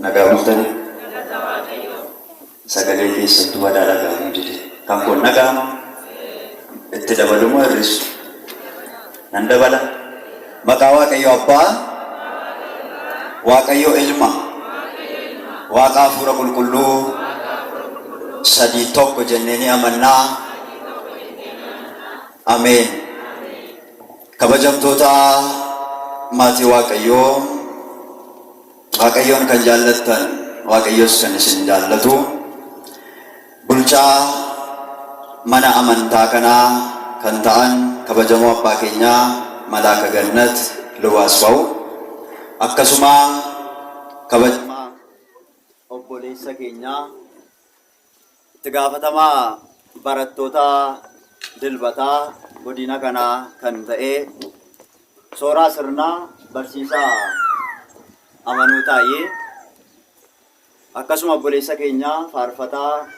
Nagaa bultanii? Sagalee keessattuu badaa dhaga'amuu dide. Kan kun dhaga'ama? Itti dabalu moo hir'isu? Nan dabala. Maqaa Waaqayyo Abbaa, Waaqayyo Ilma, Waaqa Hafuura Qulqulluu sadii tokko jennee ni amannaa. Ameen. Kabajamtoota maatii Waaqayyoo, Waaqayyoon kan jaallattan, Waaqayyos kan isin jaallatu, bulchaa mana amantaa kanaa kan ta'an kabajamoo abbaa keenyaa Malaaka Gannat Luba Asfaw, akkasuma kabajamaa obboleessa keenyaa itti gaafatamaa barattoota dilbataa godina kanaa kan ta'e Sooraa Sirnaa, barsiisaa Amanuu Taayyee, akkasuma obboleessa keenya faarfataa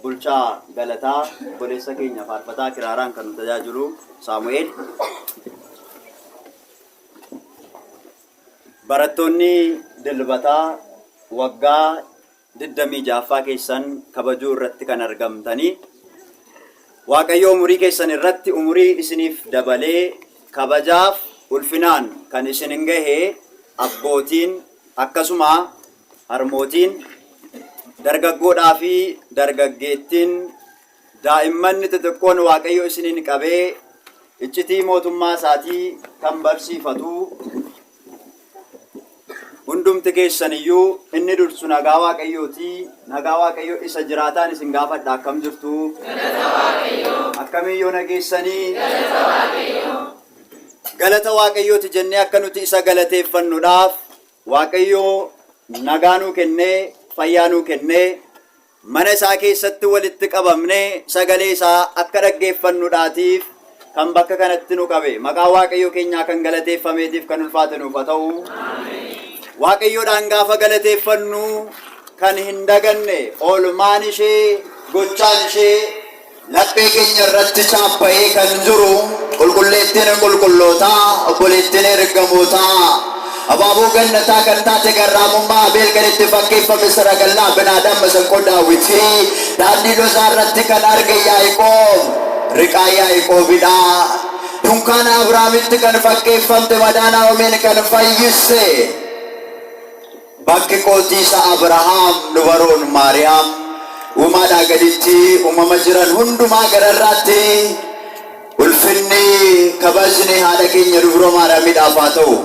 Bulchaa Galataa, obboleessa keenya faarfataa kiraaraan kan nu tajaajilu Saamu'eel, barattoonni dilbataa waggaa 26ffaa keessan kabajuu irratti kan argamtanii, Waaqayyo umurii keessan irratti umurii isiniif dabalee kabajaaf ulfinaan kan isin gahe abbootiin, akkasuma harmootiin, dargaggoodhaa fi dargaggeettiin, daa'immanni xixiqqoon Waaqayyo isiniin qabee iccitii mootummaa isaatii kan barsiifatu hundumti keessan iyyuu, inni dursu nagaa Waaqayyooti. Nagaa Waaqayyoo isa jiraataan isin gaafadha. Akkam jirtu? Akkamiin yoo nageessanii? Galata Waaqayyooti jennee akka nuti isa galateeffannuudhaaf Waaqayyoo nagaa nuu kennee, fayyaa nuu kennee, mana isaa keessatti walitti qabamnee sagalee isaa akka dhaggeeffannuudhaatiif kan bakka kanatti nu qabe maqaa Waaqayyoo keenyaa kan galateeffameetiif kan ulfaate nuuf haa ta'u. Waaqayyoodhaan gaafa galateeffannu kan hin daganne oolmaan ishee, gochaan ishee laphee keenya irratti chaappa'ee kan jiru qulqulleettiin qulqullootaa, obboleettiin ergamootaa, abaaboo gannataa kan taate, garraamummaa Abeel kan itti fakkeeffame, saragallaa Abinaadaam, masanqoo Daawitii, daandii Lozaa irratti kan arge Yaaqoob, riqaa Yaaqoobidha. Dunkaana Abrahaamitti kan fakkeeffamte, madaa Naa'omeen kan fayyisse, bakki qotiisa Abrahaam dubaroon Maariyaam, uumaadhaa gaditti uumama jiran hundumaa gararraatti ulfinni kabajni haadha keenya Dubroo Maariyaamiidhaaf haa ta'u.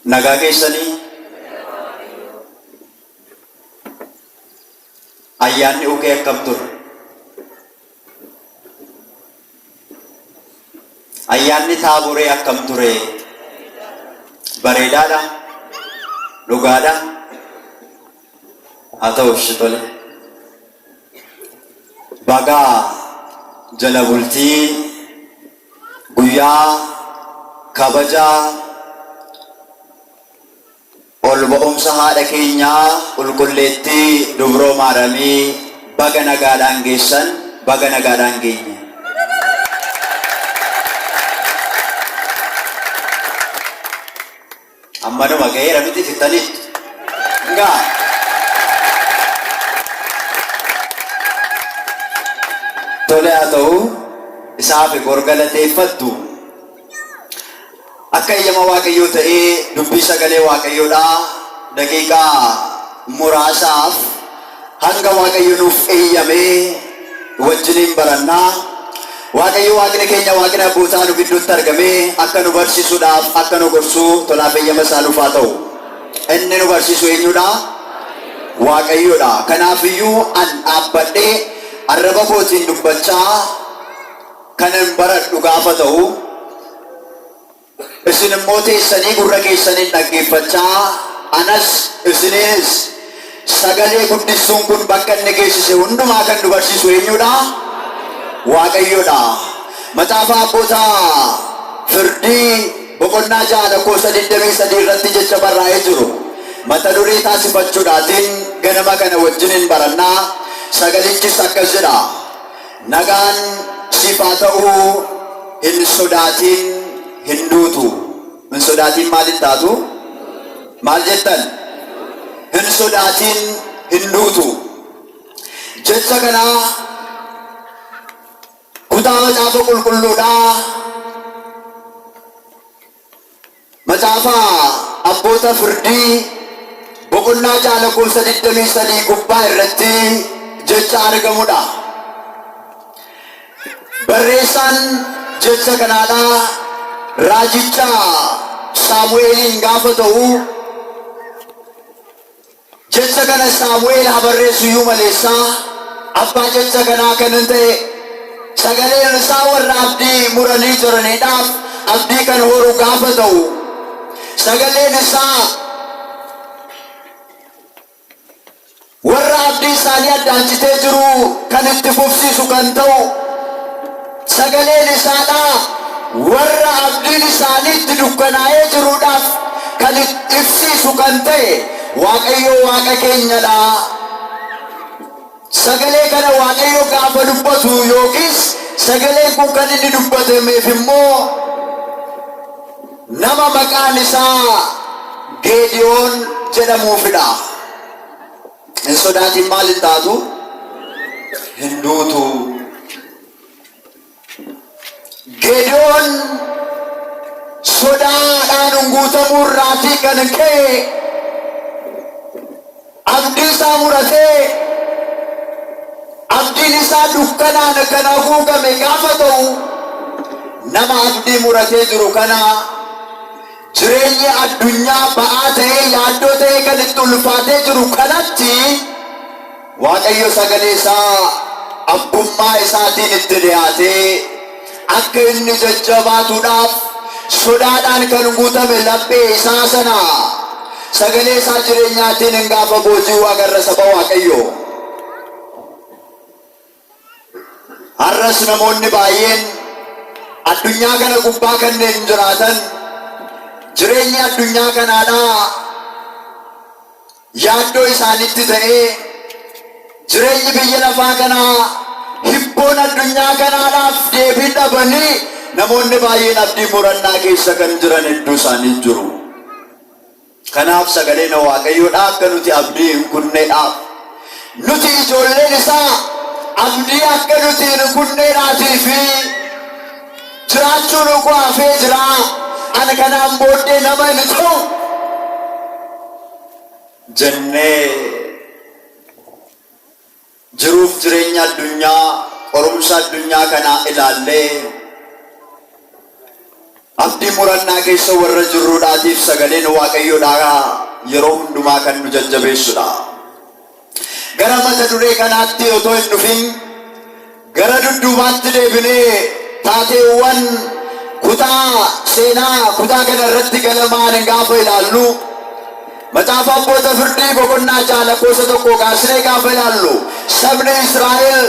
Nagaa keessanii? Ayyaanni ukee akkam ture? Ayyaanni Taaboree akkam ture? Bareedaadha? Dhugaadha? Haa ta'u, ishi tole. Bagaa jala bultii guyyaa kabaja ol ba'umsa haadha keenyaa qulqulleettii Dubroo Maaramii baga nagaadhaan geessan, baga nagaadhaan geenye. Ammanuma ga'eera miti, fixxaniittu. Ngaa. Tole, haa ta'u, isaaf bor galateeffattu. Akka eeyyama Waaqayyoo ta'ee dubbii sagalee Waaqayyoodhaa daqiiqaa muraasaaf hanga Waaqayyo nuuf eeyyamee wajjiniin barannaa. Waaqayyo Waaqni keenya, Waaqni abbootaa nu gidduutti argamee akka nu barsiisuudhaaf, akka nu gorsuu tolaaf eeyyama isaa nuuf haa ta'u. Inni nu barsiisu eenyudha? Waaqayyoodha. Kanaafiyyuu an dhaabbadhee arraba kootiin dubbachaa kanan baradhu gaafa ta'u, isin immoo teessanii gurra keessaniin dhaggeeffachaa, anas isiniinis sagalee guddissuun kun bakka inni geessise hundumaa kan nu barsiisu eenyudha? Waaqayyoodha. Macaafa Abboota Firdii boqonnaa 6 lakkoofsa 23 irratti jecha barraa'ee jiru mata duree taasifachuudhaatiin ganama kana wajjiniin barannaa. Sagalichis akkas jedha. Nagaan siif haa ta'u, hin sodaatin, hin duutu. Hin sodaatin maal hin taatu? Maal jettan? Hin sodaatin, hin duutu. Jecha kana kutaa Macaafa Qulqulluudhaa Macaafa Abboota Firdii boqonnaa 6 lakkoofsa 23 gubbaa irratti jecha argamudha. Barreessaan jecha kanaadha raajicha Saamu'eeliin gaafa ta'u, Jecha kana Saamu'eel haa barreessu iyyuu maleessa, abbaa jecha kanaa kan ta'e sagaleen isaa warra abdii muranii jiraniidhaaf abdii kan horu gaafa ta'u, sagaleen isaa warra abdii isaanii addaan citee jiru kan itti fufsiisu kan ta'u, sagaleen isaadhaa warra abdiin isaanii itti dukkanaa'ee jiruudhaaf kan ibsiisu kan ta'e Waaqayyo Waaqa keenyadha. Sagalee kana Waaqayyo gaafa dubbatu yookiis sagaleen kun kan inni dubbatameef immoo nama maqaan isaa Geediyoon jedhamuufidha. Hin sodaatin, maal hin taatu? Hin duutu. Geediyoon sodaadhaan guutamuu irraatii kan ka'e abdii isaa muratee, abdiin isaa dukkanaan kan haguugame gaafa ta'u, nama abdii muratee jiru kana jireenyi addunyaa ba'aa ta'ee, yaaddoo ta'ee kan itti ulfaatee jiru kanatti Waaqayyo sagalee isaa abbummaa isaatiin itti dhiyaatee akka inni jajjabaatuudhaaf sodaadhaan kan guutame laphee isaa sana sagalee isaa jireenyaatiin hin gaafa booji'uu agarra saba Waaqayyo. Har'as namoonni baay'een addunyaa kana gubbaa kanneen jiraatan jireenyi addunyaa kanaadhaa yaaddoo isaanitti ta'ee, jireenyi biyya lafaa kanaa hibboon addunyaa kanaadhaaf deebii dhabanii namoonni baay'een abdii murannaa keessa kan jiran hedduu isaanii jiru. Kanaaf sagaleen Waaqayyoodha akka nuti abdii hin kunneedhaaf. Nuti ijoolleen isaa abdii akka nuti hin kunneedhaatii fi jiraachuu nu hafee jira. Ana kanaan booddee nama hin ta'u jennee jiruuf jireenya addunyaa, qorumsa addunyaa kanaa ilaallee abdii murannaa keessa warra jirruudhaatiif sagaleen Waaqayyoodhaa yeroo hundumaa kan nu jajjabeessudha. Gara mata duree kanaatti otoo hin dhufin gara dudduubaatti deebinee taateewwan kutaa seenaa kutaa kana irratti galmaa'an gaafa ilaallu, Macaafa Abboota Firdii boqonnaa 6 lakkoofsa 1 kaasnee gaafa ilaallu, sabni Israa'el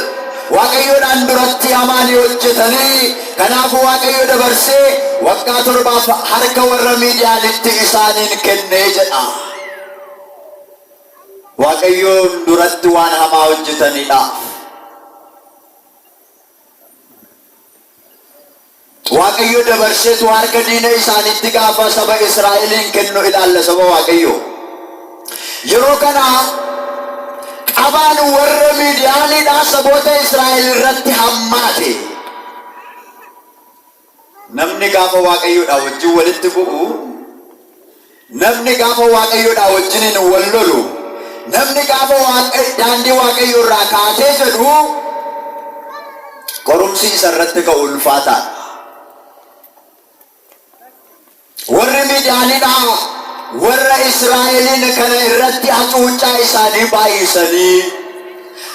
Waaqayyoodhaan duratti hamaa ni hojjetanii, kanaafuu Waaqayyo dabarsee waggaa 7f harka warra Miidiyaanitti isaaniin kennee jedha. Waaqayyoon duratti waan hamaa hojjetaniidhaaf. Waaqayyo dabarseetu harka diina isaaniitti gaafa saba Israa'eliin kennu ilaalla saba Waaqayyoo. Yeroo kana qabaan warra Miidiyaaniidhaa saboota Israa'el irratti hammaate. Namni gaafa Waaqayyoodhaa wajjin walitti bu'u, namni gaafa Waaqayyoodhaa wajjiniin wal lolu, namni gaafa daandii Waaqayyoo irraa kaatee jedhu qorumsi isa irratti ka'u ulfaataadha. Warri Midiyaanidhaa warra Israa'eliin kana irratti hacuuccaa isaanii baay'isanii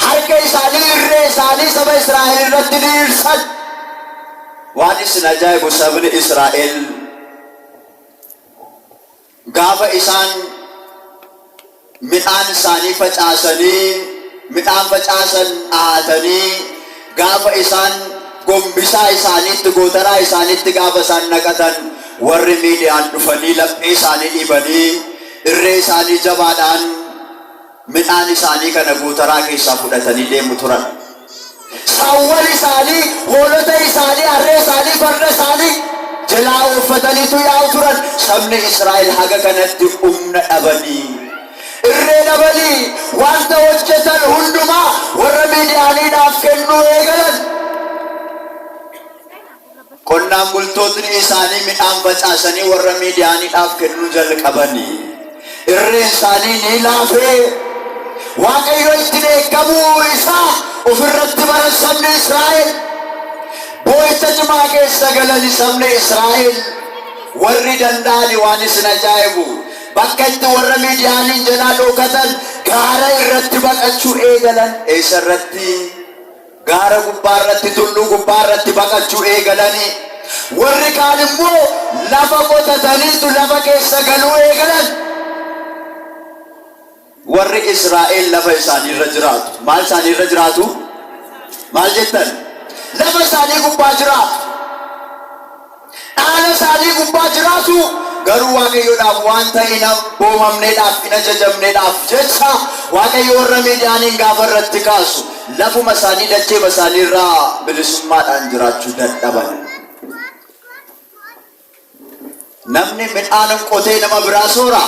harka isaanii, irree isaanii saba Israa'el irratti diriirsan. Waan isin ajaa'ibu, sabni Israa'el gaafa isaan midhaan isaanii facaasanii, midhaan facaasan dhahatanii, gaafa isaan gombisaa isaaniitti, gootaraa isaaniitti gaafa isaan naqatan, warri Miidiyaan dhufanii laphee isaanii dhiibanii irree isaanii jabaadhaan midhaan isaanii kana gootaraa keessaa fudhatanii deemu turan. Saawwan isaanii, hoolota isaanii, harree isaanii, farda isaanii jalaa ooffataniitu yaa'u turan. Sabni Israa'el haga kanatti humna dhabanii, irree dhabanii, wanta hojjetan hundumaa warra Midiyaaniidhaaf kennuu eegalan. Qonnaan bultootni isaanii midhaan facaasanii warra Midiyaaniidhaaf kennuu jalqabanii. Irreen isaanii ni laafee. Waaqayyo itti dheekkamuu isaa ofirratti baran sabni Israa'el. Boo'icha cimaa keessa galani sabni Israa'el. Warri danda'ani waan isin ajaa'ibu, bakka itti warra Midiyaaniin jalaa dhokatan gaara irratti baqachuu eegalan. Eessa irratti? Gaara gubbaa irratti, tulluu gubbaa irratti baqachuu eegalani. Warri kaan immoo lafa qotataniitu lafa keessa galuu eegalan. Warri Israa'el lafa isaanii irra jiraatu. Maal isaanii irra jiraatu? Maal jettan? Lafa isaanii gubbaa jiraatu. Dhaala isaanii gubbaa jiraatu. Garuu Waaqayyoodhaaf wanta hin abboomamneedhaaf, hin ajajamneedhaaf jecha Waaqayyo warra Midiyaaniin gaafa irratti kaasu, lafuma isaanii, dacheema isaanii irraa bilisummaadhaan jiraachuu dadhaban. Namni midhaan qotee nama biraa soora.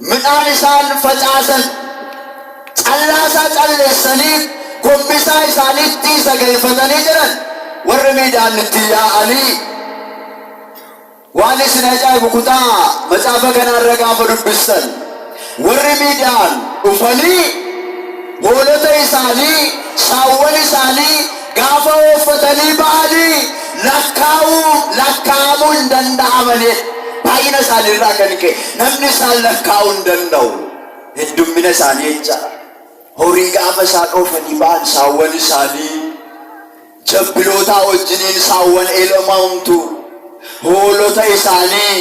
Midhaan isaan facaasan callaa isaa calleessanii gombisaa isaaniitti isa galfatanii jiran, warri Miidiyaan itti yaa'anii. Waan isin ajaa'ibu, kutaa macaafa kanaarra gaafa dubbistan, warri Miidiyaan dhufanii hoolota isaanii, saawwan isaanii gaafa ooffatanii ba'anii lakkaa'uu lakkaa'amuu hin danda'amanii. Baay'ina isaaniirraa kan ka'e namni isaan lakkaa'uu hin danda'u, heddummina isaanii jecha. Horii gaafa isaan oofanii ba'an, saawwan isaanii jabbilootaa wajjiniin, saawwan eelamamtu, hoolota isaanii,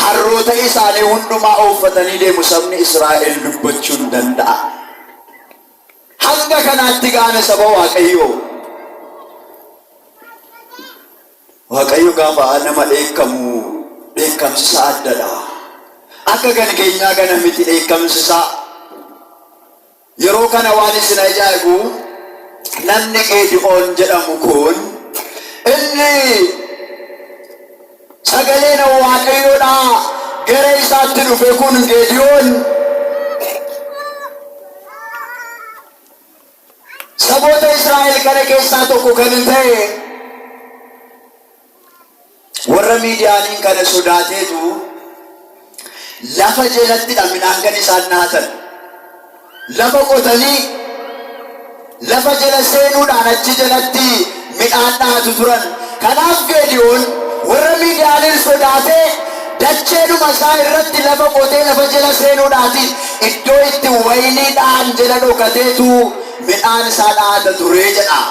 harroota isaanii hundumaa ooffatanii deemu. Sabni Israa'el dubbachuu hin danda'a. Hanga kanaatti gaana saba Waaqayyoo. Waaqayyo gaafa nama dheekkamu dheekkamsi isaa addadha. Akka kan keenyaa kana miti dheekkamsi isaa. Yeroo kana waan isin ajaa'ibu, namni Geedi'oon jedhamu kun, inni sagaleen Waaqayyoodhaa gara isaatti dhufe kun, Geedi'oon, saboota Israa'el kana keessaa tokko kan hin ta'e, warra Miidiyaaniin kana sodaateetu lafa jalattidha midhaan kan isaan nyaatan. Lafa qotanii lafa jala seenuudhaan achi jalatti midhaan dhaatu turan. Kanaaf Geediyoon warra Miidiyaaniin sodaatee dacheedhuma isaa irratti lafa qotee lafa jala seenuudhaatiin iddoo itti waynii dha'an jala dhokateetu midhaan isaa dha'ata turee jedha.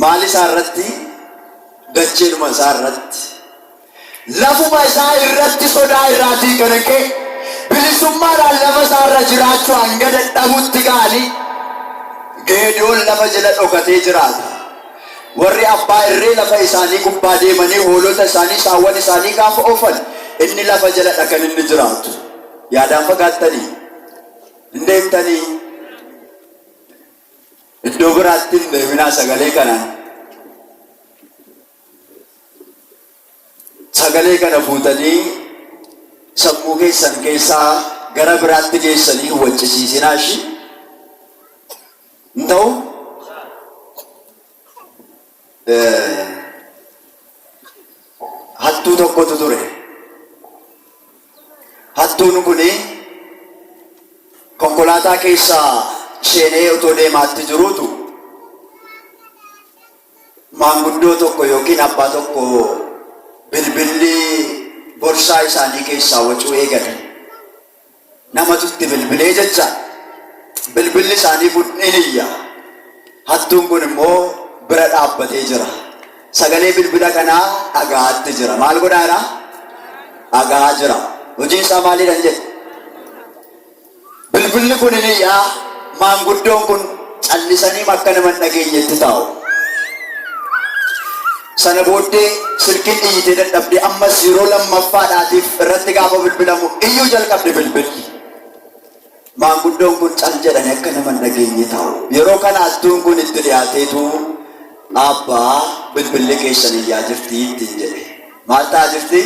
Maal isaa irratti? Dacheedhuma isaa irratti. Lafuma isaa irratti sodaa irraatii kan ka'e bilisummaadhaan lafa isaa irra jiraachuu hanga dadhabutti ga'anii Geediyoon lafa jala dhokatee jiraata. Warri abbaa irree lafa isaanii gubbaa deemanii hoolota isaanii, saawwan isaanii gaafa oofan, inni lafa jaladha kan inni jiraatu. Yaadaan fagaattanii? Hin deemtanii? Iddoo biraatti hin deeminaa sagalee kanaan. Sagalee kana fuutanii sammuu keessan keessaa gara biraatti geessanii hin waccisiisinaa ishii. Hin ta'u? Hattuu tokkotu ture. Hattuun kuni konkolaataa keessa seenee otoo deemaatti jiruutu maanguddoo tokko yookiin abbaa tokko bilbilli borsaa isaanii keessaa wacuu eegale. Namatu itti bilbilee jecha. Bilbilli isaanii kun ni iyya. Hattuun kun immoo bira dhaabbatee jira. Sagalee bilbila kanaa dhagahaatti jira. Maal godhaa jira? Dhagahaa jira. Hojiin isaa maalidha jedhe? Bilbilli kun ni iyyaa, maanguddoon kun callisanii akka nama hin dhageenyetti taa'u. Sana booddee silkiin iyyitee dadhabdee ammas yeroo lammaffaadhaatiif irratti gaafa bilbilamu iyyuu jalqabde bilbilli. Maanguddoon kun cal jedhanii akka nama hin dhageenye taa'u. Yeroo kana hattuun kun itti dhiyaateetu abbaa bilbilli keessan iyyaa jirti ittiin jedhe. Maal ta'aa jirti?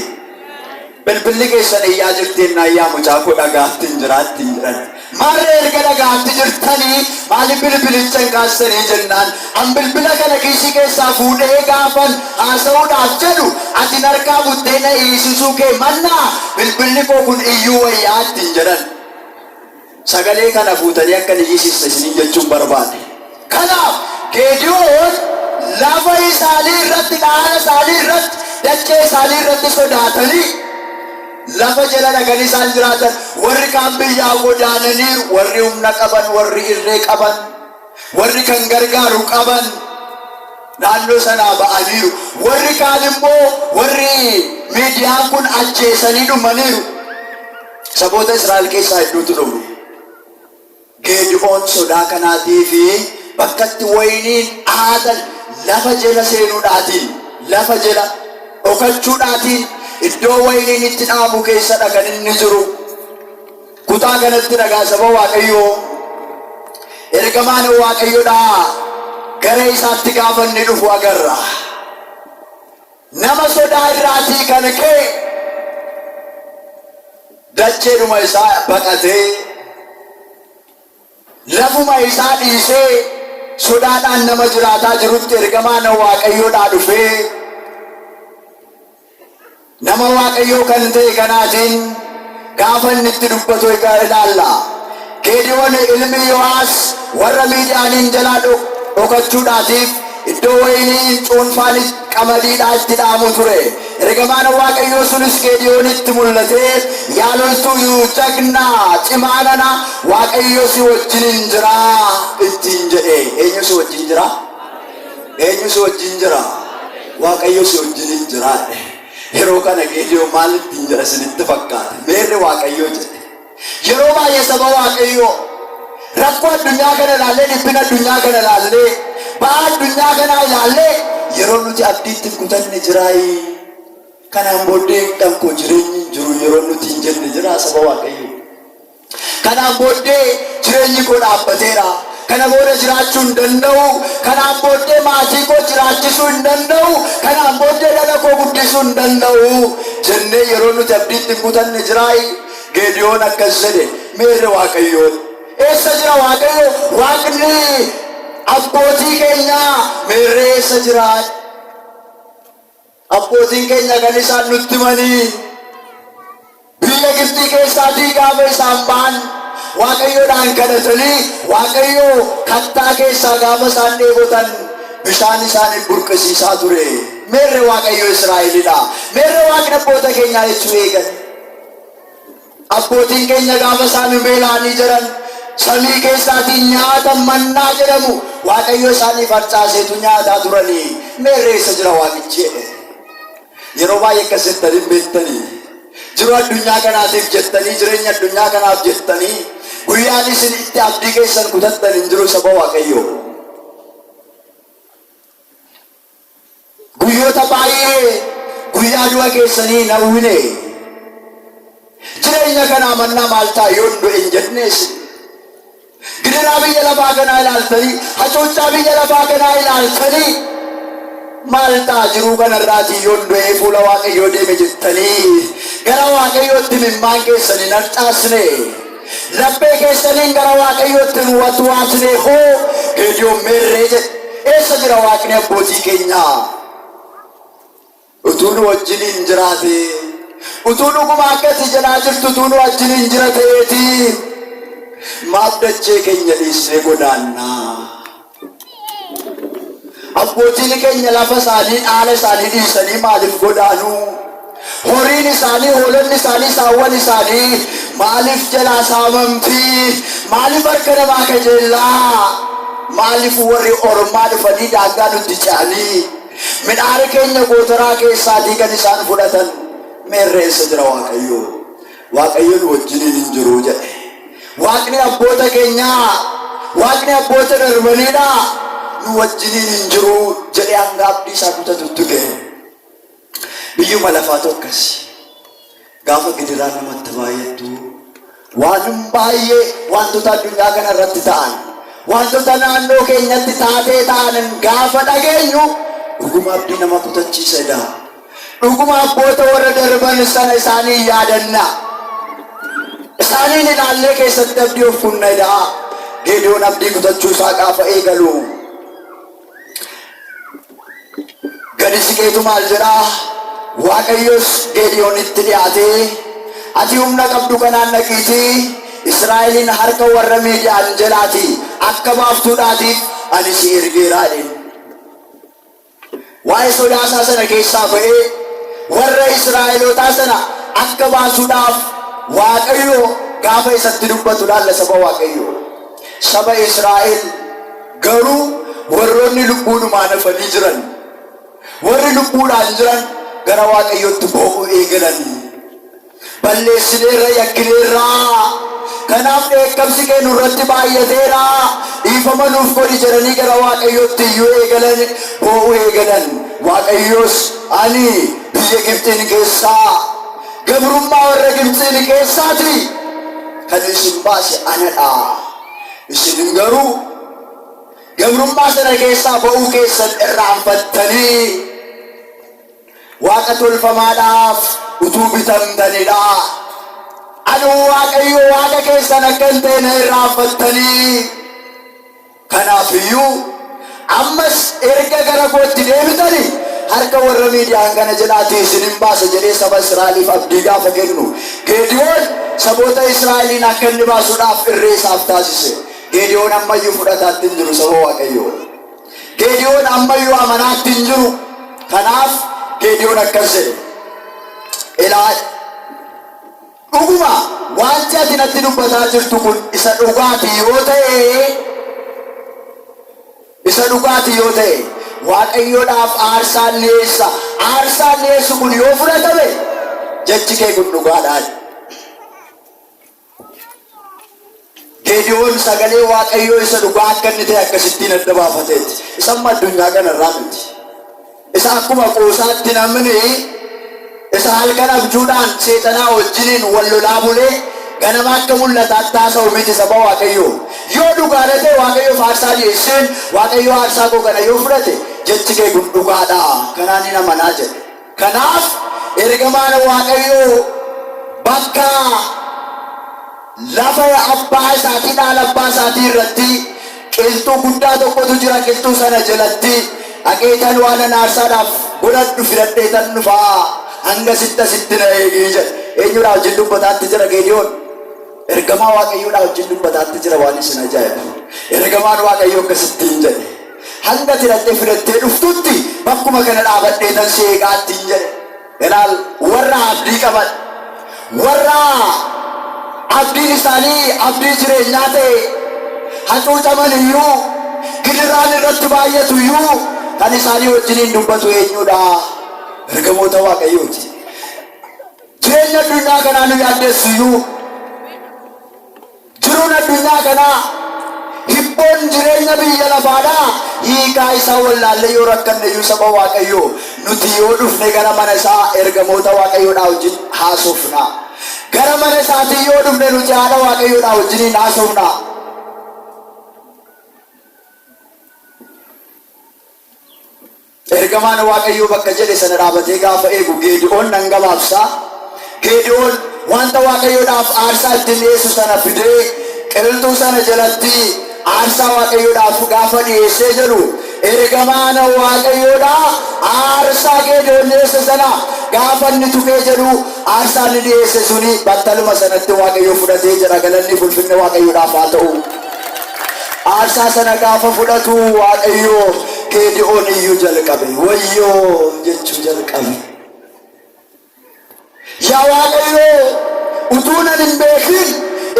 Bilbilli keessan iyyaa jirti jennaan yaa mucaa koo dhagaatti hin jiraa ittiin jedhan. Maarree erga dhagaatti jirtanii maaliif bilbilicha hin kaastanii jennaan an bilbila kana kiisii keessaa fuudhee gaafan haasa'uudhaaf jedhu ati narkaa buttee na iyyisisuu kee mannaa bilbilli koo kun iyyuu wayyaa ittiin jedhan. Sagalee kana fuutanii akka hin iyyisiisne isiniin jechuun barbaade. Kanaaf Geediyoon lafa isaanii irratti, dhaala isaanii irratti, dachee isaanii irratti sodaatanii lafa jala dhaqanii isaan jiraatan. Warri kaan biyyaa godaananiiru, warri humna qaban, warri irree qaban, warri kan gargaaru qaban naannoo sanaa ba'aniiru. Warri kaan immoo warri Miidiyaan kun ajjeesanii dhumaniiru. Saboota Israa'el keessaa hedduutu dhume. Geedi'oon sodaa kanaatii fi bakka itti wayiniin aatan lafa jala seenuudhaatiin, lafa jala dhokachuudhaatiin iddoo wayiniin itti dhaamu keessadha kan inni jiru. Kutaa kanatti dhagaa saba Waaqayyoo ergamaan Waaqayyoodhaa gara isaatti gaafa inni dhufu agarra. Nama sodaa irraatii kan ka'e dacheedhuma isaa baqatee lafuma isaa dhiisee sodaadhaan nama jiraataa jirutti ergamaan Waaqayyoodhaa dhufee nama Waaqayyoo kan ta'e kanaatiin gaafa inni itti dubbatu ilaalla. Geediyoon ilmi Yo'aas warra Miidiyaaniin jalaa dhokachuudhaatiif iddoo wayiniin cuunfaan qamadiidhaa itti dhaamu ture. Ergamaan Waaqayyoo sunis Geediyoonitti mul'atee, yaa loltuu jagnaa cimaa nana, Waaqayyo si wajjiniin jira ittiin jedhe. Eenyu si wajjin jira? Eenyu si wajjin jira? Waaqayyo si wajjiniin jira. Yeroo kana Geediyoon maal ittiin jedha isinitti fakkaate? Meerre Waaqayyoo jedhe. Yeroo baay'ee saba Waaqayyoo rakkoo addunyaa kana ilaallee, dhiphina addunyaa kana ilaallee, ba'aa addunyaa kanaa ilaallee yeroo nuti abdiitti hin kutanne jiraayi. Kanaan booddee kan koo jireenyi hin jiru yeroo nuti hin jenne jira saba Waaqayyoo. Kanaan booddee jireenyi koo dhaabbateera. Kana booda jiraachuu hin danda'u. Kanaan booddee maatii koo jiraachisuu hin danda'u. Kanaan booddee dhala koo guddisuu hin danda'u. Jennee yeroo nuti abdiitti hin kutanne jiraayi. Geediyoon akkas jedhe, meerre Waaqayyoon? Eessa jira Waaqayyo? Waaqni abbootii keenyaa meerre eessa jira? Abbootiin keenya kan isaan nutti himanii biyya Gibxii keessaatii gaafa isaan ba'an Waaqayyoodhaan kadhatanii Waaqayyo kattaa keessaa gaafa isaan dheebotan bishaan isaaniif burqisiisaa ture. Meerre Waaqayyo Israa'elidha? Meerre Waaqni abboota keenyaa jechuu eegan. Abbootiin keenya gaafa isaan beela'anii jiran samii keessaatiin nyaata mannaa jedhamu Waaqayyo isaaniif harcaaseetu nyaataa turanii. Meerre eessa jira Waaqichi jedhe. Yeroo baay'ee akkas jettanii hin beektanii. Jiru addunyaa kanaatiif jettanii, jireenya addunyaa kanaaf jettanii guyyaan isin itti abdii keessan kutattan hin jiru saba Waaqayyoo. Guyyoota baay'ee guyyaa du'a keessanii hin hawwine. Jireenya kanaa mannaa maal ta'a yoon du'e hin jenne isin. Gidiraa biyya lafaa kanaa ilaaltanii, hacuuccaa biyya lafaa kanaa ilaaltanii maal ta'a jiruu kanarraatii yoon du'ee fuula Waaqayyoo deeme jettanii gara Waaqayyootti imimmaan keessan hin harcaasne. Laphee keessaniin gara Waaqayyootti hin watwaatne hoo Geediyoon meerree jedhe. Eessa jira Waaqni abbootii keenyaa? Utuu nu wajjiniin jiraatee, utuu dhuguma akka ati jedhaa jirtu utuu nu wajjiniin jira ta'eetii maaf dachee keenya dhiisnee godaannaa? Abbootiin keenya lafa isaanii, dhaala isaanii dhiisanii maaliif godaanu? Horiin isaanii, hoolonni isaanii, saawwan isaanii maaliif jalaa saamamti? Maaliif harka namaa kajeellaa? Maaliif warri ormaa dhufanii daangaa nutti ce'anii midhaan keenya gootaraa keessaatii kan isaan fudhatan? Meerre eessa jira Waaqayyo? Waaqayyo nu wajjiniin hin jiru jedhe. Waaqni abboota keenyaa, Waaqni abboota darbaniidha, nu wajjiniin hin jiru jedhee hanga abdii isaa kutatutti ga'e. Biyyuma lafaatu akkasi. Gaafa gidiraan namatti baay'attu, Waan baay'ee wantoota addunyaa kana irratti ta'an, wantoota naannoo keenyatti taatee ta'an gaafa dhageenyu dhuguma abdii nama kutachiisedha. Dhuguma abboota warra darban sana isaanii yaadanna. Isaaniin ilaallee keessatti abdii of kunnedha. Geediyoon abdii kutachuu isaa gaafa eegalu, gadi siqeetu maal jedhaa? Waaqayyos Geediyoonitti dhiyaatee, "Ati humna qabdu kanaan dhaqiitii Israa'elin harka warra Miidiyaan jalaatii akka baaftuudhaatiif ani si ergeeraa" jedheen. Waa'ee sodaasaa sana keessaa ba'ee warra Israa'elootaa sana akka baasuudhaaf Waaqayyo gaafa isatti dubbatu laalla, saba Waaqayyo. Saba Israa'el garuu warroonni lubbuudhumaan hafanii jiran, warri lubbuudhaan jiran gara Waaqayyootti boo'uu eegalan. "Balleessineerra, yakkineerraa, kanaaf dheekkamsi kee nurratti baay'ateera, dhiifama nuuf godhi" jedhanii gara Waaqayyootti iyyuu eegalan, boo'uu eegalan. Waaqayyos, "Ani biyya Gibxiin keessaa, gabrummaa warra Gibxiin keessaati kan isin baase anadha. Isin garuu gabrummaa sana keessaa ba'uu keessan irraanfattanii waaqa tolfamaadhaaf utuu bitamtanidha. Ani Waaqayyo Waaqa keessan akka hin ta'e na irraanfattanii, kanaaf iyyuu ammas erga gara kootti deebitanii harka warra Miidiyaan kana jalaatii isin hin baasa" jedhee saba Israa'eliif abdii gaafa kennu, Geediyoon saboota Israa'eliin akka inni baasuudhaaf irree isaaf taasise. Geediyoon ammayyuu fudhataatti hin jiru, saba Waaqayyoo. Geediyoon ammayyuu amanaatti hin jiru. Kanaaf Geediyoon akkas jedhe: "Ilaa, dhuguma wanti ati natti dubbataa jirtu kun isa dhugaati yoo ta'e, isa dhugaati yoo ta'e, Waaqayyoodhaaf aarsaan dhiyeessa. Aarsaan dhiyeessu kun yoo fudhatame, jechi kee kun dhugaadhaan." Geediyoon sagalee Waaqayyoo isa dhugaa akka inni ta'e akkasittiin adda baafateeti. Isa amma addunyaa kanarraa miti. Isa akkuma qoosaatti namni isa halkan abjuudhaan seexanaa wajjiniin wal lolaa bulee ganama akka mul'ataatti haasa'u miti, saba Waaqayyoo. Yoo dhugaadha ta'e, Waaqayyoof aarsaa dhiyeesseen, Waaqayyoo aarsaa koo kana yoo fudhate, jechi kee kun dhugaadha. Kanaan hin amanaa jedhe. Kanaaf ergamaan Waaqayyoo bakka lafa abbaa isaatii, dhaala abbaa isaatii irratti qilxuu guddaa tokkotu jira. Qilxuu sana jalatti, "Dhaqeetan waan an aarsaadhaaf godhadhu fidadheetan dhufaa, hanga sitti asitti na eegii" jedhe. Eenyuudhaa wajjin dubbataatti jira Geediyoon? Ergamaa Waaqayyoodhaa wajjin dubbataatti jira. Waan isin ajaa'ibu, ergamaan Waaqayyoo akkasittiin jedhe: "Hanga filattee filattee dhuftutti bakkuma kana dhaabadheetan si eegaattiin" jedhe. Ilaal, warra abdii qaban, warra abdiin isaanii abdii jireenyaa ta'e, hacuucaman iyyuu, gidiraan irratti baay'atu iyyuu, kan isaanii wajjiniin dubbatu eenyudha? Ergamoota Waaqayyooti. Jireenya addunyaa kanaa nu yaaddeessu iyyuu, jiruun addunyaa kanaa, hibboon jireenya biyya lafaadhaa hiikaa isaa wallaallee yoo rakkanne iyyuu, saba Waaqayyoo, nuti yoo dhufne gara mana isaa ergamoota Waaqayyoodhaa wajjin haasofna. Gara mana isaatii yoo dhufne nuti haadha Waaqayyoodhaa wajjiniin haasofna. Ergamaan Waaqayyoo bakka jedhe sana dhaabatee gaafa eegu, Geedi'oon, nan gabaabsaa, Geedi'oon wanta Waaqayyoodhaaf aarsaa ittiin dhiyeessu sana fidee qilxuu sana jalatti aarsaa Waaqayyoodhaaf gaafa dhiyeessee jedhu, ergamaan Waaqayyoodhaa aarsaa Geedi'oon dhiyeesse sana gaafa inni tuqee jedhu, aarsaa inni dhiyeesse suni battaluma sanatti Waaqayyo fudhatee jedha. Galanni ulfinni Waaqayyoodhaaf haa ta'u. Aarsaa sana gaafa fudhatu Waaqayyo, Geedi'oon iyyuu jalqabe. Wayyoo jechuu jalqabe. "Yaa Waaqayyo, utuu nan hin beekin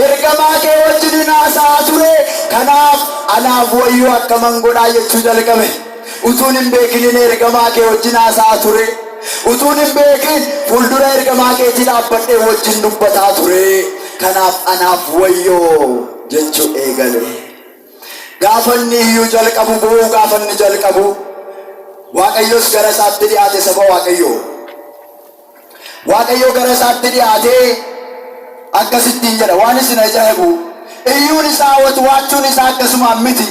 ergamaa kee wajjin haasa'aa ture. Kanaaf anaaf wayyoo, akkaman godhaa?" jechuu jalqabe. "Utuun hin beekinin ergamaa kee wajjin haasa'aa ture. Utuun hin beekin fuuldura ergamaa keetii dhaabbadhee wajjin dubbataa ture. Kanaaf anaaf wayyoo" jechuu eegale. Gaafa inni iyyuu jalqabu, boo'uu gaafa inni jalqabu, Waaqayyos gara isaatti dhiyaate, saba Waaqayyoo. Waaqayyo gara isaatti dhiyaatee Akkasittiin jedha. Waan isin ajaa'ibu, iyyuun isaa, watwaachuun isaa akkasumaan miti.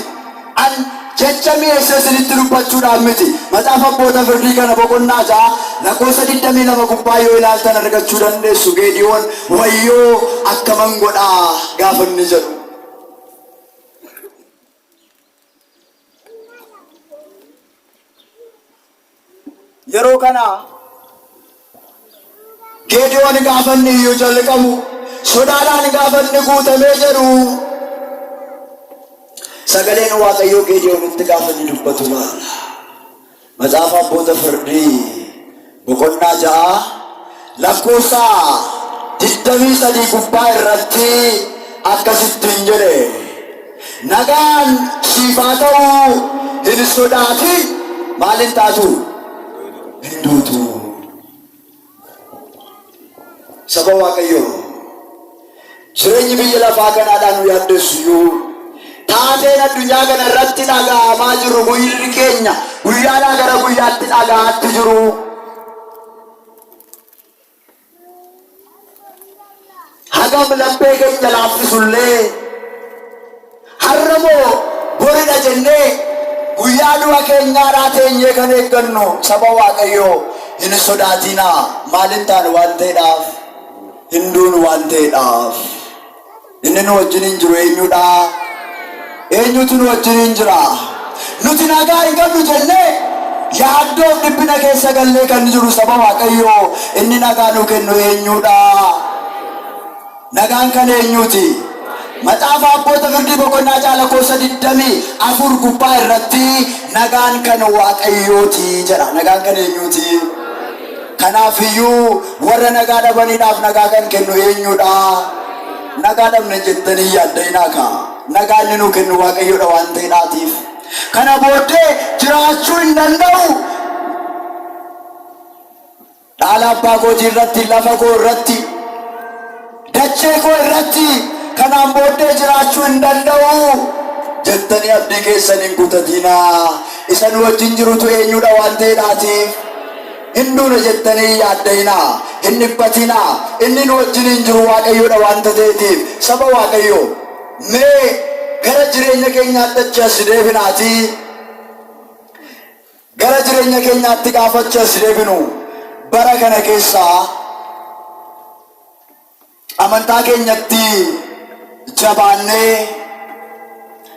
An jecha mi'eessee isinitti dubbachuudhaan miti. Macaafa Abboota Firdii kana boqonnaa 6 lakkoofsa 22 gubbaa yoo ilaaltan argachuu dandeessu. Geediyoon wayyoo akkaman godhaa gaafa inni jedhu. Yeroo kana Geediyoon gaafa inni iyyuu jalqabu, sodaadhaan gaafa inni guutamee jedhu, sagaleen Waaqayyoo Geediyoonitti gaafa inni dubbatu ilaalla. Macaafa Abboota Firdii boqonnaa 6 lakkoofsa 23 gubbaa irratti akkasittiin jedhe. Nagaan siif haa ta'u, hin sodaatin. Maal hin taatu? Hin duutu. Saba Waaqayyoo, jireenyi biyya lafaa kanaadhaan nu yaaddessu iyyuu, taateen addunyaa kana irratti dhaga'amaa jiru, guyyi keenya guyyaadhaa gara guyyaatti dhaga'aatti jiru, Hagam laphee keenya laaffisullee, har'a moo boridha jennee guyyaa du'a keenyaadhaa teenyee kan eeggannu, saba Waaqayyoo, hin sodaatinaa. Maal hin taanu waan ta'eedhaaf? Hin duunu waan ta'eedhaaf. Inni nu wajjiniin jiru eenyudha? Eenyutu nu wajjiniin jira? Nuti nagaa hin qabnu jennee yaaddoof dhiphina keessa gallee kan jiru, saba Waaqayyoo, inni nagaa nu kennu eenyudha? Nagaan kan eenyuuti? Macaafa Abboota Firdii boqonnaa 6 lakkoofsa 24 gubbaa irratti nagaan kan Waaqayyooti jedha. Nagaan kan eenyuuti? Kanaaf iyyuu warra nagaa dhabaniidhaaf nagaa kan kennu eenyudha? Nagaa dhabne jettanii hin yaadda'inaa kaa. Nagaa inni nuu kennu Waaqayyoodha waan ta'edhaatiif. Kana booddee jiraachuu hin danda'u. Dhaala abbaa kootii irratti, lafa koo irratti, dachee koo irratti kanaan booddee jiraachuu hin danda'u jettanii abdii keessan hin kutatinaa. Isa nu wajjin jirutu eenyudha waan ta'edhaatiif. Hin duuna jettanii hin yaadda'inaa, hin dhiphatinaa. Inni nu wajjiniin jiru Waaqayyoodha waanta ta'eetiif. Saba Waaqayyoo, mee gara jireenya keenyaatti achi as deebinaatii, gara jireenya keenyaatti gaafa achi as deebinu, bara kana keessaa amantaa keenyatti jabaannee,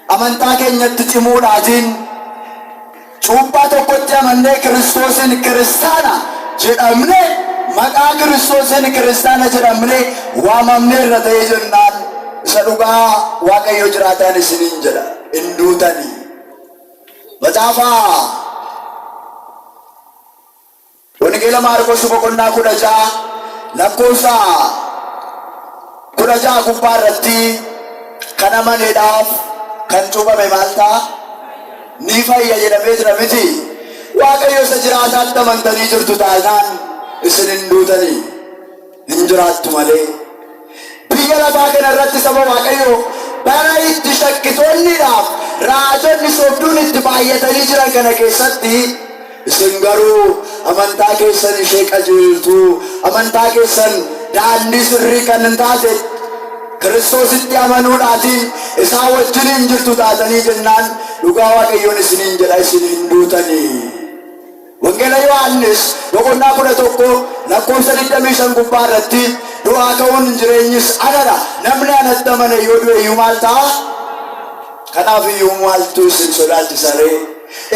amantaa keenyatti cimuudhaatiin, cuuphaa tokkotti amannee Kiristoosiin kiristaana jedhamne, maqaa Kiristoosiin kiristaana jedhamne waamamnee irra ta'ee jennaan, isa dhugaa Waaqayyo jiraataan isiniin jedha, hin duutanii. Macaafa Wangeela Maarqos boqonnaa 16 lakkoofsa 16 gubbaa irratti kan amaneedhaaf kan cuuphame maal ta'a? Ni fayya jedhamee jira miti. Waaqayyo isa jiraataatti amantanii jirtu taanaan isin hin duutanii, hin jiraattu malee. Biyya lafaa kana irratti, saba Waaqayyoo, bara itti shakkitoonniidhaaf raajonni sobduun itti baay'atanii jiran kana keessatti, isin garuu amantaa keessan ishee qajeeltuu, amantaa keessan daandii sirrii kan hin taate, Kiristoositti amanuudhaatiin isaa wajjiniin jirtu taatanii jennaan, dhugaa Waaqayyoon isiniin jedha, isin hin duutanii. Wangeela Yohaannis boqonnaa 11 lakkoofsa 25 gubbaa irratti du'aa ka'uun jireenyis anadha. Namni anatti amane yoo du'e iyyuu maal ta'a? Kanaaf iyyuu maaltu isin sodaachisa ree?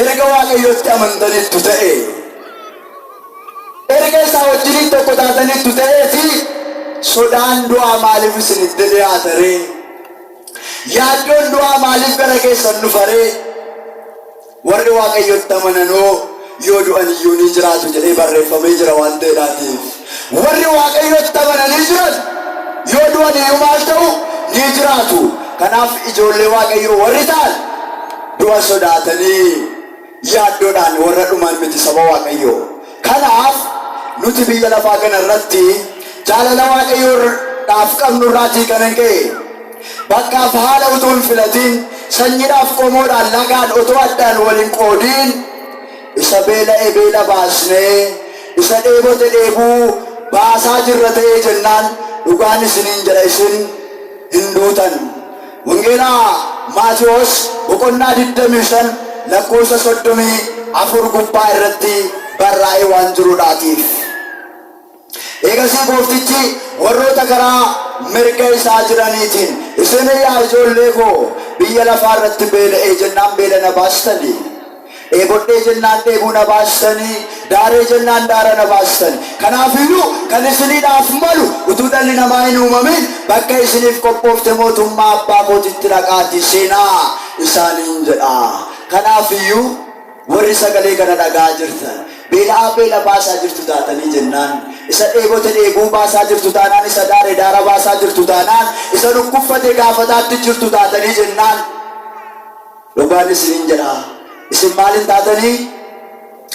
Erga Waaqayyotti amantaniittu ta'e, erga isaa wajjiniin tokko taataniittu ta'eeti, sodaan du'aa maaliif isinitti dhiyaata ree? Yaaddoon du'aa maaliif gara keessan dhufa ree? Warri Waaqayyotti amananoo yoo du'an iyyuu ni jiraatu jedhee barreeffamee jira waan ta'eedhaatiif. Warri Waaqayyotti amananii jiran yoo du'an iyyuu maal ta'u? Ni jiraatu. Kanaaf ijoollee Waaqayyoo warri ta'an du'a sodaatanii yaaddoodhaan warra dhuman miti, saba Waaqayyoo. Kanaaf nuti biyya lafaa kana irratti jaalala Waaqayyoodhaaf qabnu irraatii kan ka'e, bakkaaf haala utuu hin filatiin, sanyiidhaaf qomoodhaan lagaan otoo addaan wal hin qoodiin, isa beela'e beela baasnee, isa dheebote dheebuu baasaa jirra ta'ee jennaan, Dhugaan isiniin jedha, isin hin duutan. Wangeela Maatewos boqonnaa 25 lakkoofsa 34 gubbaa irratti barraa'ee waan jiruudhaatiif. Eegasii Gooftichi warroota karaa mirga isaa jiraniitiin, Isin yaa ijoollee koo, biyya lafaa irratti beela'ee jennaan beela na baastani, dheebodhee jennaan dheebuu na baastani, daaree jennaan daara na baastani. Kanaaf iyyuu kan isiniidhaaf malu utuu dhalli namaa hin uumamin bakka isiniif qophoofte mootummaa Abbaa kootitti dhaqaatii seenaa isaaniin jedha. Kanaaf iyyuu Warri sagalee kana dhaga'aa jirtan, beela'aa beela baasaa jirtu taatanii jennaan, isa dheebote dheebuu baasaa jirtu taanaan, isa daare daara baasaa jirtu taanaan, isa dhukkuffate gaafataatti jirtu taatanii jennaan, dhugaan isiniin jedha, isin maal hin taatanii?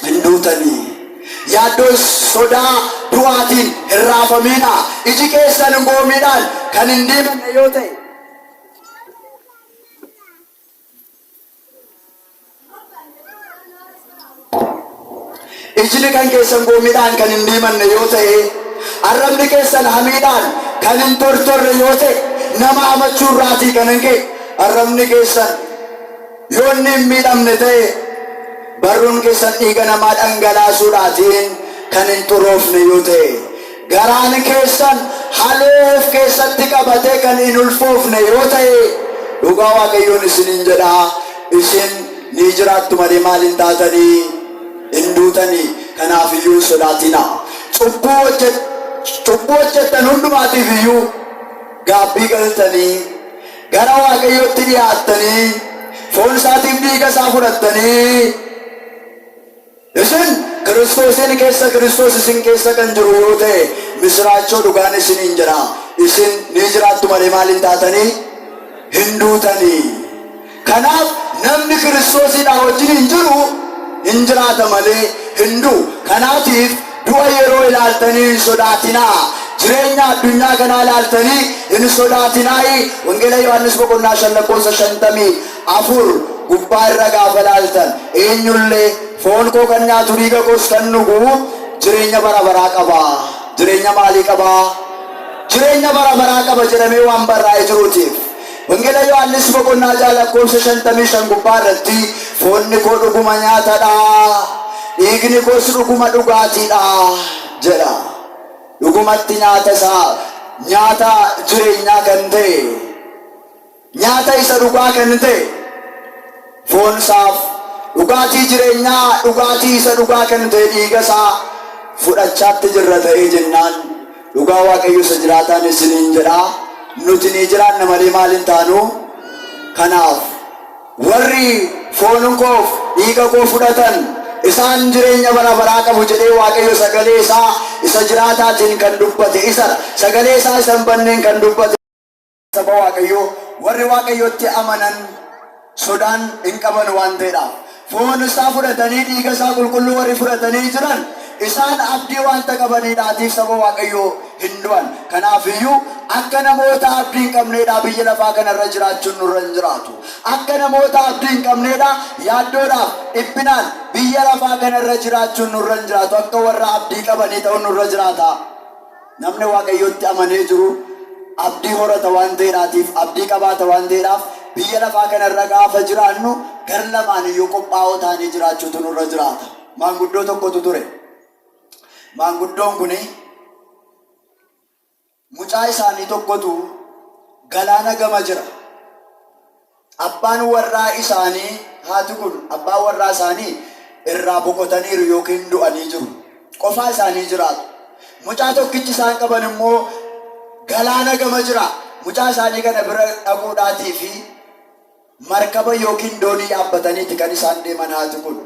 Hin duutanii. Yaaddoo sodaa du'aatiin hin raafamiinaa. Iji keessan goomiidhaan kan hin diimanne yoo ta'e, Ijni kan keessan goomiidhaan kan hin diimanne yoo ta'e, arrabni keessan hamiidhaan kan hin tortorre yoo ta'e, nama hamachuu irraatii kan hin ka'e arrabni keessan yoo inni hin miidhamne ta'e, barruun keessan dhiiga namaa dhangalaasuudhaatiin kan hin xuroofne yoo ta'e, garaan keessan haloo of keessatti qabatee kan hin ulfoofne yoo ta'e, dhugaa Waaqayyoon isiniin jedha, isin ni jiraattu malee maal hin taatanii? Hin duutanii. Kanaaf iyyuu hin sodaatinaa. Cubbuu hojjet, cubbuu hojjettan hundumaatiif iyyuu gaabbii galtanii, gara Waaqayyootti dhiyaattanii, foon isaatiif dhiiga isaa fudhattanii, Isin Kiristoosiin keessa, Kiristoos isin keessa kan jiru yoo ta'e, misiraachoo dhugaan isiniin jedha, isin ni jiraattu malee maal hin taatanii? Hin duutanii. Kanaaf namni Kiristoosiidhaa wajjin hin jiru hin jiraata malee hin du'u. Kanaatiif du'a yeroo ilaaltanii hin sodaatinaa. Jireenya addunyaa kanaa ilaaltanii hin sodaatinaayi. Wangeela Yohaannis boqonnaa 5 lakkoofsa 54 gubbaa irra gaafa ilaaltan, eenyullee foon koo kan nyaatu dhiiga koos kan dhugu jireenya bara baraa qaba. Jireenya maalii qaba? Jireenya bara baraa qaba jedhamee waan barraa'ee jiruutiif. Wangeela Yohaannis boqonnaa 6 lakkoofsa 55 gubbaa irratti foonni koo dhuguma nyaatadha, dhiigni koos dhuguma dhugaatiidha jedha. Dhugumatti nyaata isaa nyaata jireenyaa kan ta'e, Nyaata isa dhugaa kan ta'e foon isaaf, dhugaatii jireenyaa, dhugaatii isa dhugaa kan ta'e dhiiga isaa fudhachaatti jirra ta'ee jennaan, dhugaa Waaqayyo isa jiraataan isiniin jedha, nuti ni jiraanna malee maal hin taanu? Kanaaf warri foon koof dhiiga koo fudhatan isaan jireenya bara baraa qabu jedhee Waaqayyo sagalee isaa isa jiraataatiin kan dubbate isadha. Sagalee isaa isa hin banneen kan dubbate. Saba Waaqayyoo warri Waaqayyotti amanan sodaan hin qaban waan ta'eedhaaf. Foon isaa fudhatanii dhiiga isaa qulqulluu warri fudhatanii jiran isaan abdii waanta qabaniidhaatiif saba Waaqayyoo hin du'an. Kanaaf iyyuu akka namoota abdii hin qabneedhaa biyya lafaa kanarra jiraachuun nurra hin jiraatu. Akka namoota abdii hin qabneedhaa yaaddoodhaaf dhiphinaan biyya lafaa kanarra jiraachuun nurra hin jiraatu. Akka warra abdii qabanii ta'uun nurra jiraata. Namni Waaqayyotti amanee jiru abdii horata waan ta'eedhaatiif, abdii qabaata waan ta'eedhaaf, biyya lafaa kana irra gaafa jiraannu gar lamaan iyyuu qophaa'oo taanee jiraachuutu nurra jiraata. Maanguddoo tokkotu ture. Maanguddoon kun mucaa isaanii tokkotu galaana gama jira. Abbaan warraa isaanii, haati kun abbaan warraa isaanii irraa boqotaniiru yookiin du'anii jiru. Qofaa isaanii jiraatu. Mucaa tokkichi isaan qaban immoo galaana gama jira. Mucaa isaanii kana bira dhaquudhaatii fi markaba yookiin doonii yaabbataniiti kan isaan deeman haati kun.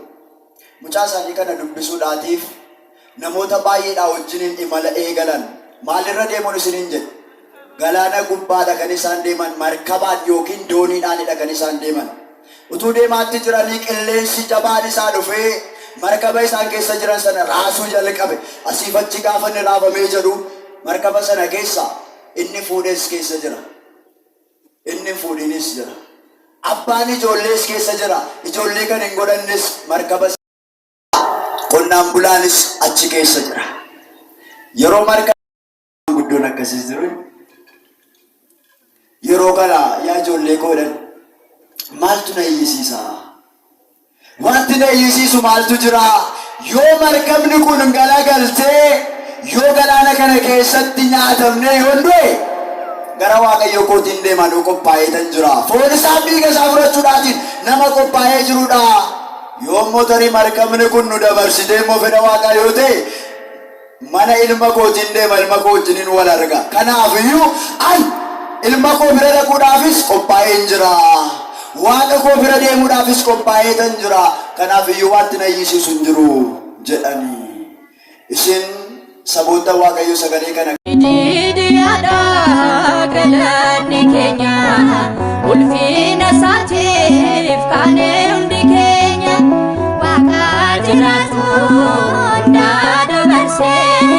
Mucaa isaanii kana dubbisuudhaatiif namoota baay'eedhaa wajjiniin imala eegalan. Maalirra deemuun isiniin jedhe? Galaana gubbaadha kan isaan deeman, markabaan yookiin dooniidhaanidha kan isaan deeman. Utuu deemaatti jiranii qilleensi jabaan isaa dhufee markaba isaan keessa jiran sana raasuu jalqabe. Asiif achi gaafa inni raafamee jedhu markaba sana keessa inni fuudhes keessa jira. Inni hin fuudhinis jira. Abbaan ijoollees keessa jira. Ijoollee kan hin godhannes markaba qonnaan bulaanis achi keessa jira. Yeroo markaba guddoon akkas Akkasiis jiru. Yeroo kana yaa ijoollee koo jedhan maaltu na iyyisiisa? Wanti na iyyisiisu maaltu jira? Yoo markabni kun galagaltee yoo galaana kana keessatti nyaatamnee yoon du'e gara Waaqayyo kootiin deema nuu qophaa'eetan jira. Foon isaa dhiiga isaa fudhachuudhaatiin nama qophaa'ee jirudha. Yoo immoo tarii markabni kun nu dabarsitee immoo fedha Waaqaa yoo ta'e mana ilma kootiin deema ilma koo wajjiniin wal arga. Kanaafiyyuu an ilma koo bira dhaquudhaafis qophaa'een jira. Waaqa koo bira deemuudhaafis qophaa'eetan jira. Kanaafiyyuu wanti na iyyisiisu hin jiru jedhanii. Isin saboota Waaqayyo sagalee kana Didiyaadha galanni keenya ulfina isaatiif kaanee hundi keenya waaqa jiraatu hundaa dabarsee.